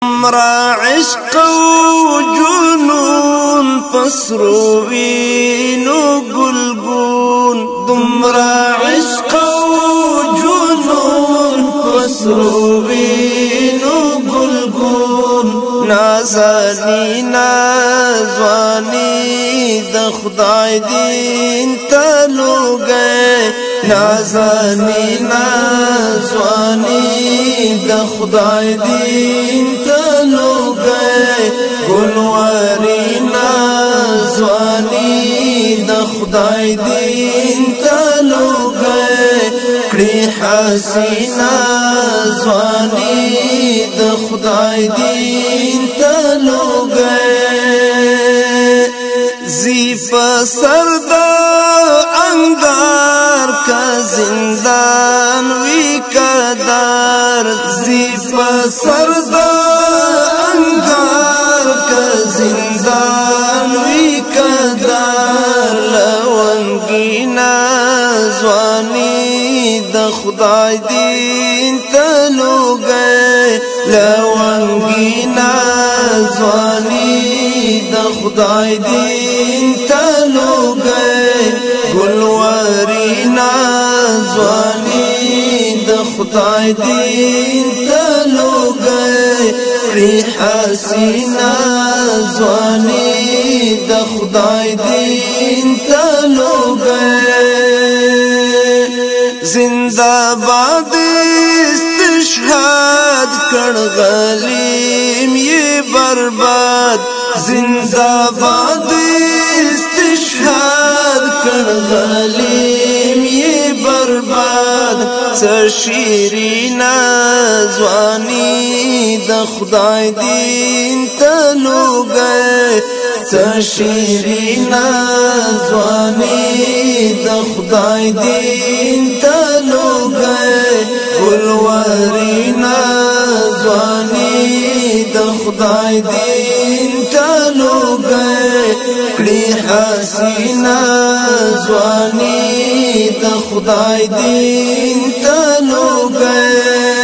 دومره عشق او جنون پسرو وینو ګلګون، دومره عشق او جنون پسرو وینو ګلګون. نازنینا ځواني د خدای دین ته لوګي، نازنینا ځواني د خدای دین ته لوګي. ګلورینا ځواني د خدای دین ته لوګي، کړي حسینا ځواني د خدای دین ته لوګي. زی په سر د انګار کا زندان وی کدار، زی په سر د انګار کا زندان وی کدار. لونګینا ځواني د خدای دین ته لوګي، لونګینا ځواني د خدای دین ته لوګي. ګلورینا ځواني د خدای دین ته لوګي، کړي حسینا ځواني د خدای دین ته لوګي. زنده باد استشهاد کړ غلیم یې برباد، زنده باد استشهاد کړ غلیم یې برباد. څه شیرینا ځواني د خدای دین ته لوګي، څه شیرینا ځواني د خدای دین ته لوګي. ګلورینا ځواني د خدای دین ته لوګي، کړي حسینا ځواني د خدای دین ته لوګي.